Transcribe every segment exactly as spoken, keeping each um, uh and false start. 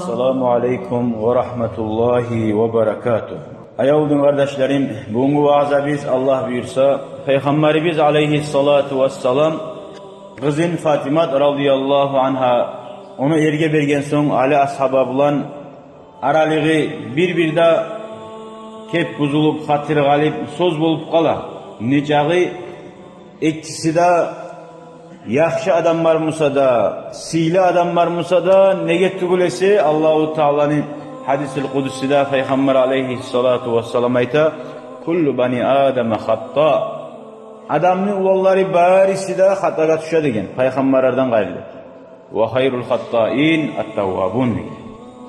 Ассаламу алейкум ва рагьматуллагьи ва баракатугь. Аявлу дин къардашларым, бугюнгю ваъзабыз, Аллагь буюрса, Пайхаммарыбыз алейгьиссалату вассалам къызын Фатимат радияллагьу ангьа, ону эрге берген сонг, Али асгьаба булан аралыгъы бир-бирде кеп бузулуп, хатири къалып, сёз болуп къала. Нечагъы экиси де яхшы адамлар буса да, сыйлы адамлар буса да, неге тюгюл эсе, Аллагьу Тааланы гьадисил къудусиде Пайхаммар алейгьиссалату вассалам айта: «Куллу бани Адама хатта». Адамны уланлары бариси де хатагъа тюше деген, пайхаммарлардан къайры. «Ва хайрул хаттаин ат-таввабун».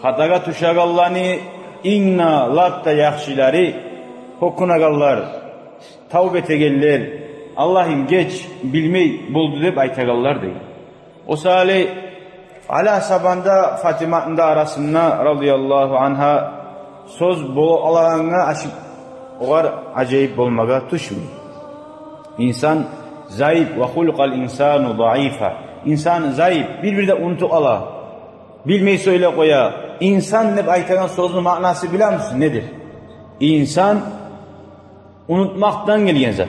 Хатагъа тюшегенлени инг де, лап да яхшылары гьёкюнегенлер, тавба этегенлер, «Аллагьым, геч, билмей болду», – деп айтагъанлар деген. О саялы Али асгьабаны да, Фатиматны да арасында, радияллагьу ангьа, сёз болуп къалагъангъа ашып, огъар ажайып болмагъа тюшмей. Инсан заип, «Ва хуликъал инсану заифа». Инсан заип, бир-бирде унутуп къала, билмей сёйлеп къоя. Инсан деп айтагъан сёзню маънасы, билемисиз, недир? Инсан унутмакъдан гелген зат.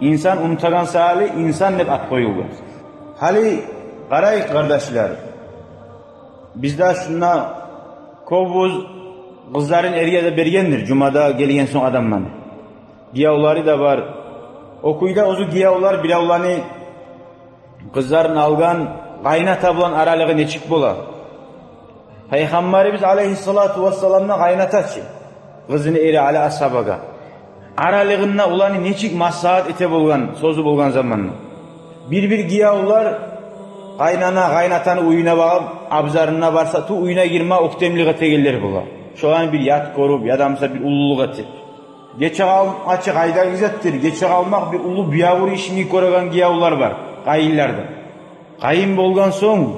Инсан унутагъан саялы инсан деп ат къоюлгъан. Гьали къарайыкъ, къардашлар. Бизде шунда кёбюбюз къызларын эрге де бергендир, жумада гелген сонг адамланы. Гиевлери де бар. О кюйде оьзю гиевлер биревлени къызларын алгъан, къайната булан аралыгъы нечик бола? Пайхаммарыбыз алейгьиссалату вассаламны къайнатасы чы, къызыны эри Али асгьабагъа. Аралыгъында оланы нечик маслагьат эте болгъан, сёзю болгъан заманда. Бир-бир гиевлер къайнана, къайнатаны уьюне багъып, абзарына барса, ту уьюне гирме оьктемлик этегенлер бола. Шоланы бир ят гёрюп, яда буса бир уллулукъ этип. Гече къалмакъ чы къайдагъы затдыр, гече къалмакъ бир уллу биябур ишни гёреген гиевлер бар, къайынлар да. Къайын болгъан сонг,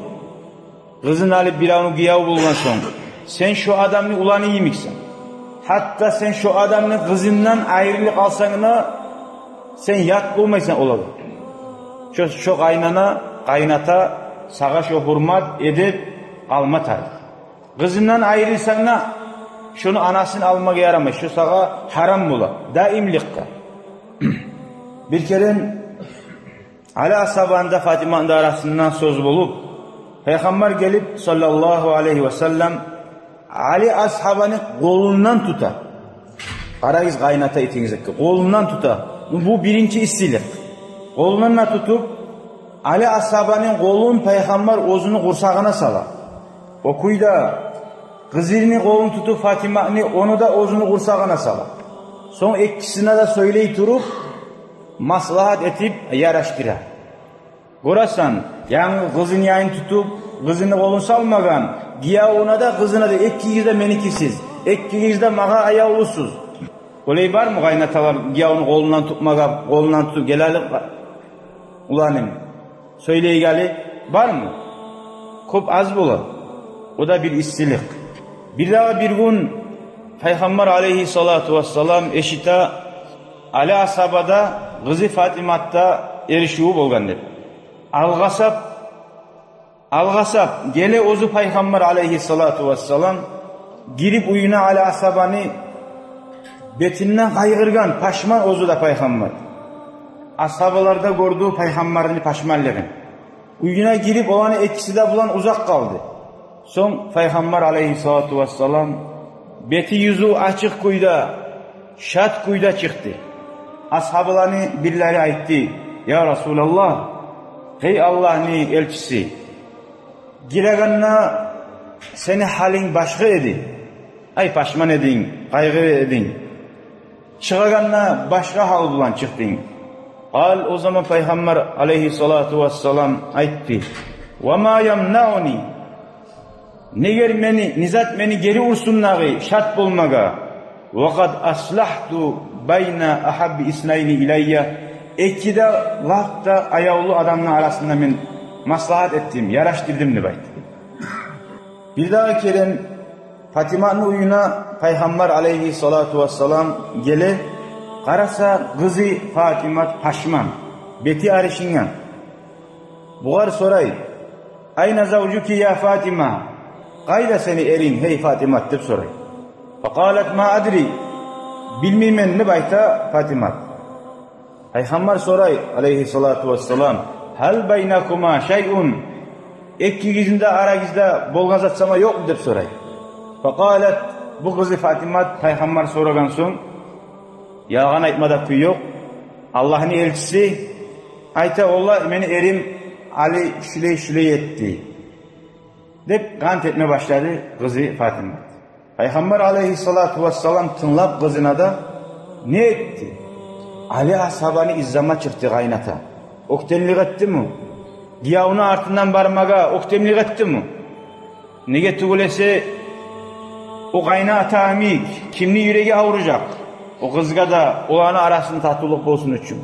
къызын алып биревню гиев болгъан сонг, сен шо адамны уланы йимиксен. Гьатта сен шо адамны къызындан айрылып къалсанг да, сен ят болмайсан олагъа. Шо, шо къайнана, къайната сагъа шо гьюрмат, эдеп къалма тарыкъ. Къызындан айрылсанг да, шону анасын алмагъа ярамай, шо сагъа гьарам бола даимликге. Бир керен Али асгьабаны да, Фатиманы да арасында сёз болуп, Пайхаммар гелип, саллаллагьу алайгьи ва саллам, Али асгьабаны къолундан тута. Къарагъыз, къайната этегенге, къолундан тута. Бу биринчи иссилик. Къолундан да тутуп, Али асгьабаны къолун Пайхаммар оьзюню къурсагъына сала. О кюйде къызыны къолун тутуп Фатиманы, ону да оьзюню къурсагъына сала. Сонг экисине де сёйлей туруп, маслагьат этип яраштыра. Гёресен, янгы къызыны янын тутуп, къызыны къолун салмагъан, гиевюне де, къызына да: «Экигиз де меникисиз, экигиз де магъа аявлусуз». Олай бармы къайнаталар гиевню къолундан тутмагъа, къолундан тутуп: «Гел гьали, уланым, сёйлейик гьали», бармы? Кёп аз бола. О да бир иссилик. Бирдагъы бир гюн Пайхаммар алайгьиссалату вассалам эшите Али асгьабада къызы Фатиматда эришивю болгъан деп. Алгъасап, алгъасап геле оьзю Пайхаммар алайгьиссалату вассалам, гирип уьюне Али асгьабаны, бетинден къайгъыргъан, пашман оьзю де Пайхаммар. Асгьабалар да гёрдю Пайхаммарны пашманлыгъын. Уьюне гирип, оланы экиси де булан узакъ къалды. Сонг Пайхаммар алайгьиссалату вассалам бети-юзю ачыкъ кюйде, шат кюйде чыкъды. Асгьабаланы бирлери айтды: «Я Расулаллагь, гьей Аллагьны элчиси, гирегенде сени гьалынг башгъа эди. Ай, пашман эдинг, къайгъы эдинг. Чыгъагъанда башгъа гьал булан чыкъдынг». Къал, о заман Пайхаммар алайгьиссалату вассалам айтды: «Ва ма ямнауни? Негер мени, не зат мени гери урсун дагъы шат болмагъа? Ва къад аслагьту байна агьабби иснайни илайя. Эки де лап да аявлу адамны арасында мен маслагьат этдим, яраштырдым», – деп айтды. Бирдагъы керен Фатиматны уьюне Пайхаммар алайгьиссалату вассалам геле, къараса, къызы Фатимат пашман, бети арышынгъан. Бугъар сорай: «Айна завжуки, я Фатима? «Къайда сени эринг, гьей Фатимат?» — деп сорай. «Факъалат: ма адри, билмеймен», — деп айта Фатимат. Пайхаммар сорай, алейгьиссалату вассалам: «Гьал байнакума шайъун? Экигизни де арагъызда болгъан зат сама ёкъму?» — деп сорай. Факъалат, бу къызы Фатимат, пайхаммар сорагъан сонг, ялгъан айтма да кюй ёкъ, Аллагьны элчиси, айта: «Валлагь, мени эрим Али шулай-шулай этди», — деп къант этме башлады къызы Фатимат. Пайхаммар алейгьиссалату вассалам тынглап къызына да: «Не этди? Али асгьабаны излама чыкъды къайната. Оьктемлик этдими? Гиевню артындан бармагъа оьктемлик этдими? Неге тюгюл эсе, о къайната йимик, кимни юреги авружакъ о къызгъа да, оланы арасында татывлукъ болсун учун?»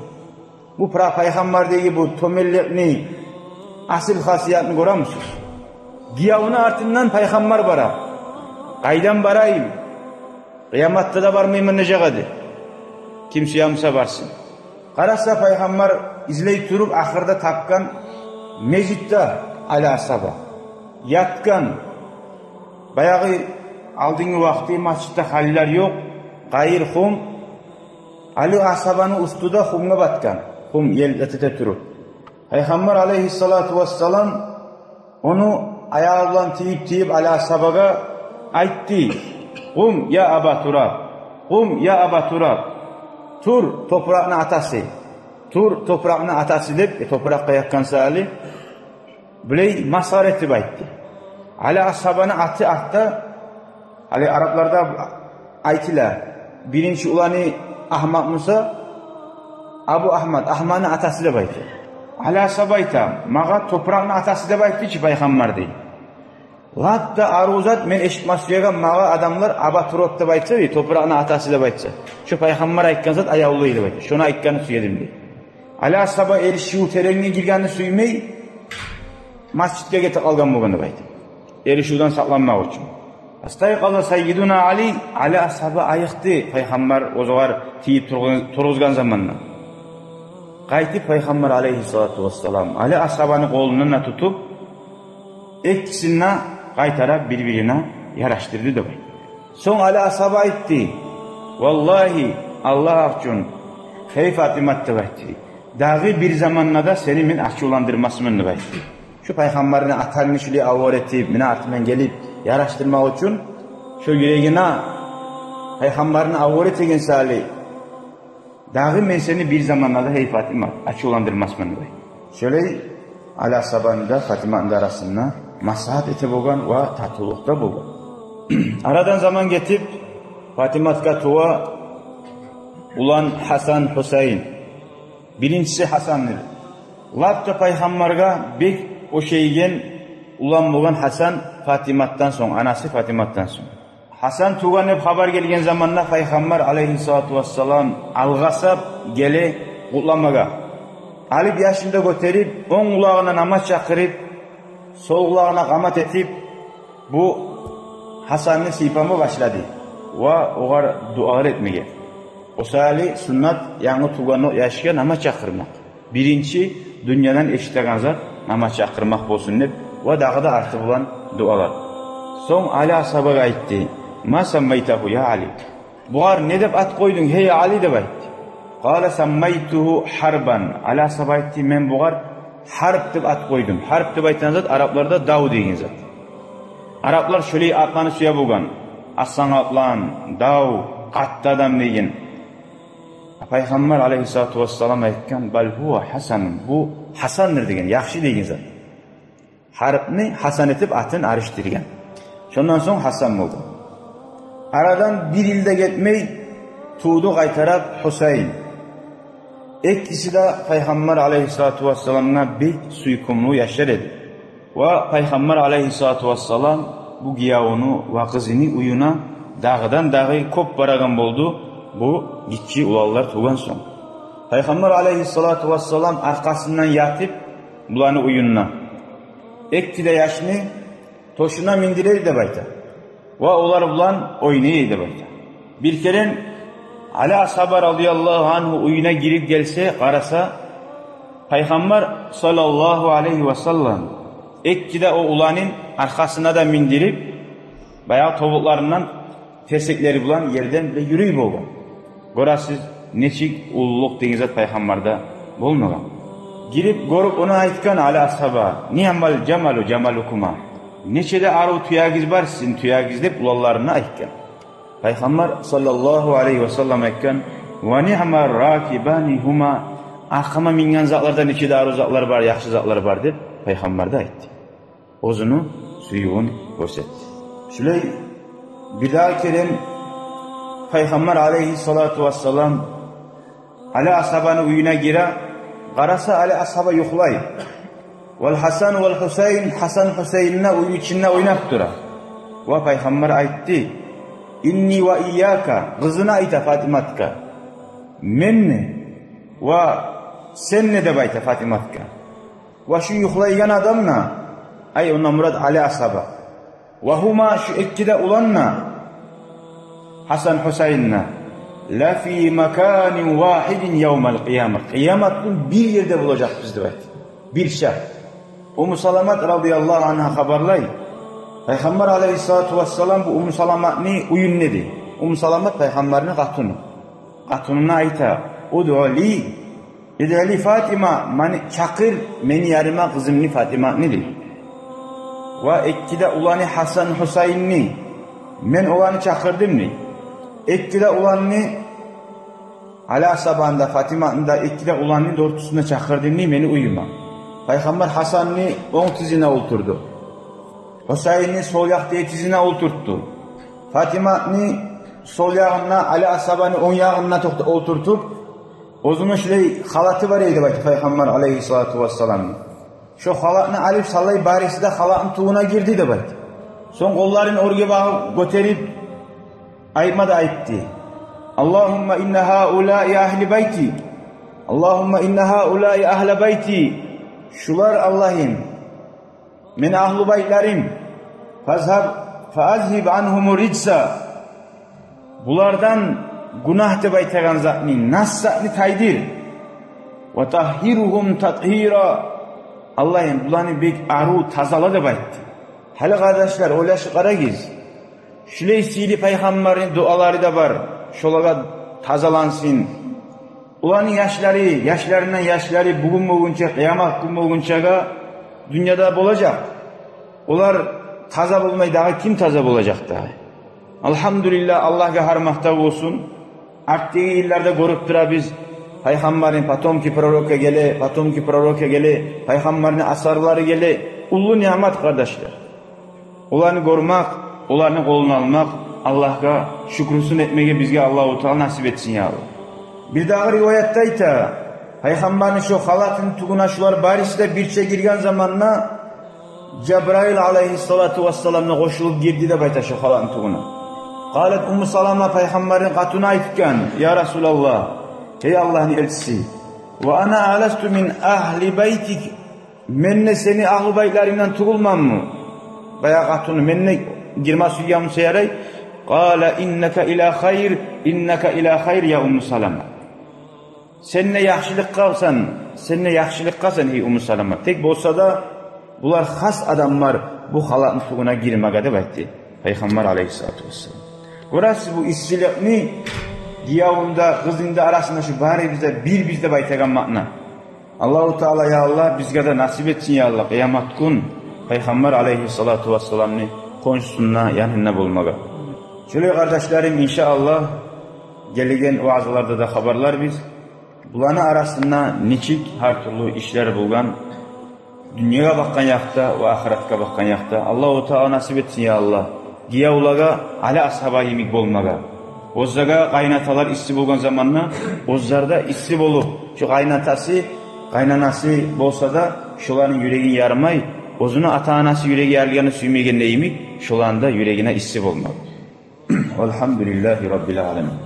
Бу пра-, пайхаммардагъы бу тёбенликни асил хасиятны гёремисиз? Гиевню артындан пайхаммар бара. Къайдан барайым? Къыяматда да бармайман нежагъа де. Ким сюе буса барсын. Къараса, пайхаммар излей туруп, ахырда тапгъан межитде Али асгьаба ятгъан. Баягъы алдынгъы вакъти межитде халилер ёкъ, къайыр, хум. Али асгьабаны уьстю де хумгъа батгъан, хум ел этете туруп. Пайхаммар алейгьиссалату вассалам ону аягъы булан тийип-тийип, Али асгьабагъа айтды: «Къум, я Аба Тураб, къум, я Аба Тураб. Тур, топуракъны атасы, тур, топуракъны атасы», — деп, э, топуракъгъа якъгъан саялы, булай масхара этип айтды. Али асгьабаны аты артда, гьали арапларда айтыла, биринчи уланы Агьмат буса, Абу Агьмат, Агьматны атасы деп айта. Али асгьаба айта: «Магъа топуракъны атасы деп айтды чы пайхаммар», — дей. «Лап да арив зат мен эшитме сюеген, магъа адамлар Аба Тураб деп айтса, дей, топуракъны атасы деп айтса, шо пайхаммар айтгъан зат аявлу эди деп айтды. Шону айтгъанны сюедим», — дей. Али асгьаба эришив теренге гиргенни сюймей, межитге гетип къалгъан болгъан деп айта, эришивден сакъланмакъ учун. Фастайкъаза саййидуна Али, Али асгьаба айыкъды, пайхаммар оьзюгер тийип тургъан, тургъузгъан заманда. Къайтып пайхаммар алейгьиссалату вассалам Али асгьабаны къолундан да тутуп, экисин де къайтара бир-бирине ярашдырды деп айта. Сонг Али асгьаба айтды: «Валлагьи, Аллагь учун, гьей Фатимат, — деп айтды, — дагъы бир заманда да сени мен ачувландырмасман», — деп айтды. Шо пайхаммарны атангны шулай авур этип, мени артымдан гелип ярашдырмакъ учун, шо юрегине пайхаммарны авур этеген саялы, «дагъы мен сени бир заманда да, гьей Фатимат, ачувландырмасман», — деп айтды. Шолай Али асгьабаны да, Фатиматны да арасында маслагьат эте болгъан ва татывлукъ да болгъан. Арадан заман гетип, Фатиматгъа тува улан Гьасан, Гьусейин. Биринчиси Гьасандыр. Лап да пайхаммаргъа бек ошайгъан улан болгъан Гьасан Фатиматдан сонг, анасы Фатиматдан сонг. Гьасан тувгъан деп хабар гелген заманда пайхаммар алейгьиссалату вассалам алгъасап геле къутламагъа. Алып яшын да гётерип, онг къулагъына намаз чакъырып, сол къулагъына къамат этип, бу Гьасанны сыйпама башлады ва огъар дуалар этмеге. О саялы суннат янгы тувгъан яшгъа намаз чакъырмакъ, биринчи дюньядан эшитеген зат намаз чакъырмакъ болсун деп, ва дагъы да арты булан дуалар. Сонг Али асгьабагъа айтды: «Ма саммайтагьу, я Али? Бугъар не деп ат къойдунг, гьей Али?» — деп айтды. Къала: «Саммайтугьу Гьарбан». Али асгьаба айтды: «Мен бугъар Гьарб деп ат къойдум». Гьарб деп айтагъан зат арапларда дав деген зат. Араплар шолай атланы сюе болгъан: арслан атлан, дав, къатты адам деген. Пайхаммар алейгьиссалату вассалам айтгъан: «Бал гьува Гьасанун, бу Гьасандыр», — деген, яхшы деген зат. Гьарбны Гьасан этип атын алышдыргъан. Шондан сонг Гьасан болду. Арадан бир йыл да гетмей, тувду къайтарып Гьусейин. Экиси де пайхаммар алейгьиссалату вассаламгъа бек сюйкюмлю яшлар эди. Ва пайхаммар алейгьиссалату вассалам бу гиевню ва къызыны уьюне дагъыдан-дагъы кёп барагъан болду, бу гиччи уланлар тувгъан сонг. Пайхаммар алейгьиссалату вассалам аркъасындан ятып, буланы уьюнде эки де яшны тёшюне миндире эди деп айта. Ва олар булан ойнай эди деп айта. Бир керен Али асгьаба радияллагьу ангьу уьюне гирип гелсе, къараса, пайхаммар саллаллагьу алайгьи васаллам эки де о уланын аркъасына да миндирип, Баягъы тобукъларындан, терсеклери булан ерден бир юрюй болгъан. Гёресиз, нечик уллулукъ деген зат пайхаммарда болмагъан. Гирип гёрюп, ону айтгъан Али асгьаба: «Ниъмал жамалу жамалукума». «Нече де арив тюегиз бар сизин тюегиз», — деп уланларына айтгъан. Пайхаммар саллаллагьу алайгьи ва саллам айтгъан: «Ва ниъмар ракибани гьума». «Аркъама минген затларда нече де арив затлар бар, яхшы затлар бар», — деп пайхаммар да айтды. Оьзюню сюювюн гёрсетди. Шулай бирдагъы керен пайхаммар алайгьиссалату вассалам Али асгьабаны уьюне гире, къараса, Али асгьаба юхлай. Вал Гьасан вал Гьусайн, Гьасан Гьусайн де уьйню ичинде ойнап тура. Ва пайхаммар айтды: «Инни ва ийяка», къызына айта, Фатиматгъа, «мен де ва сен де», — деп айта Фатиматгъа. «Ва шу юхлайгъан адам да», ай, ондан мурат Али асгьаба. «Ва гьума», шу эки де улан да, Гьасан Гьусайн де, «ла фи маканин вагьидин явмал къияма». Къыямат гюн бир ерде болажакъ биз, деп айтды. Бирче. Умму Саламат радияллагьу ангьа хабарлай. Пайхаммар алайгьиссалату вассалам бу Умму Саламатны уьюнде эди. Умму Саламат пайхаммарны къатыны. Къатынына айта: «Удъу ли, удъу ли Фатима, мени чакъыр, мени яныма къызымны Фатиматны», — дей. Ва эки де уланы Гьасан Гьусайнны, «мен оланы чакъырдым», — дей. Эки де уланны, Али асгьабаны да, Фатиматны да, эки де уланны дёртюсюн де чакъырдым, дей, мени уьюме. Пайхаммар Гьасанны онг тизине олтурду. Гьусайнны сол якъдагъы тизине олтуртду. Фатиматны сол ягъына, Али асгьабаны онг ягъына токъта-, олтуртуп, оьзюню шулай халаты бар эди, деп айта, пайхаммар алайгьиссалату вассаламны. Шо халатны алып салай, бариси де халатны тюбюне гирди, деп айта. Сонг къолларын оьрге багъып гётерип, айтма да айтды: «Аллагьумма инна гьаулаи агьли байти. Аллагьумма инна гьаулаи агьла байти». Шулар, Аллагьым, мени агьлу байтларым. «Фазгьаб, фаазгьиб ангьуму риджса». Булардан гюнагь деп айтагъан затны, нас затны тайдыр. «Ва тагьгьиргьум татгьира». Аллагьым, буланы бек арив тазала, деп айтды. Гьали, къардашлар, ойлашып къарагъыз. Шулай сыйлы пайхаммарны дуалары да бар, шолагъа тазалансын. Оланы яшлары, яшларындан яшлары бугюн болгъунча, къыямат гюн болгъунчагъа дюньяда болажакъ. Олар таза болмай дагъы ким таза болажакъ дагъы? Алгьамдулиллагь, Аллагьгъа гьар макътав болсун. Артдагъы йылларда гёрюп турабыз, пайхаммарны потомки пророка геле, потомки пророка геле, пайхаммарны асгьаблары геле. Уллу ниъмат, къардашлар. Оланы гёрмек, оланы къолун алмакъ, Аллагьгъа шюкрюсюн этмеге бизге Аллагьу Таала насип этсин, я Аллагь. Бирдагъы риваятда айта, пайхаммарны шо халатыны тюбюне шулар бариси де бирче гирген заманда Жабраил алайгьиссалату вассалам да къошулуп гирди деп айта шо халатны тюбюне. Къалат Умму Салама, пайхаммарны къатыны, айтгъан: «Я Расулаллагь, гьей Аллагьны элчиси, ва ана аласту мин агьли байтик, мен де сени агьлу байтларынгдан тюгюлменми?» Баягъы къатыны, мен де гирме сюйгенми буса ярай. Къала: «Иннака ила хайр, иннака ила хайр, я Умму Салама». Сен де яхшылыкъгъасан, сен де яхшылыкъгъасан, гьей Умму Салама. Тек болса да, булар хас адамлар бу халатны тюбюне гирмеге, деп айтды пайхаммар алайгьиссалату вассалам. Гёресиз, бу иссиликни гиевюнде, къызында арасында шу барыбызда бирбиз деп айтагъан маъна. Аллагьу Таала, я Аллагь, бизге де насип этсин, я Аллагь, къыямат гюн пайхаммар алайгьиссалату вассаламны хоншусунда, янында болмагъа. Шолай, къардашларым, иншааллагь, гелеген ваазларда да хабарларбыз. Буланы арасында нечик гьар тюрлю ишлер болгъан, дюньягъа бакъгъан якъда ва ахыратгъа бакъгъан якъда. Аллагьу Таала насип этсин, я Аллагь, гиевлеге Али асгьаба йимик болмагъа. Оьзлеге къайнаталар исси болгъан заманда, оьзлер де исси болуп, шо къайнатасы, къайнанасы болса да, шоланы юрегин ярмай, оьзюню ата-анасы юреги ярылгъанны сюймегенде йимик, шоланы да юрегине исси болмагъа. Валгьамдулиллагьи раббил аламин.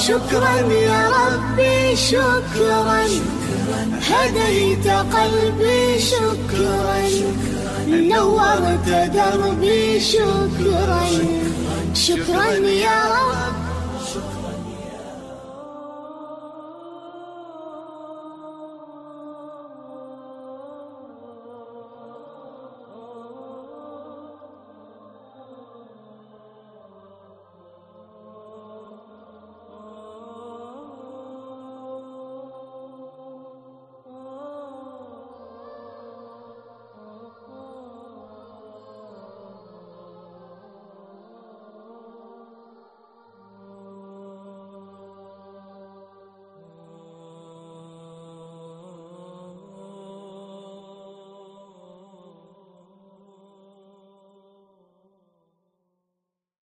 شكرا يا ربي، شكرا. هديت قلبي، شكرا. نورت دربي، شكرا. شكرا يا رب.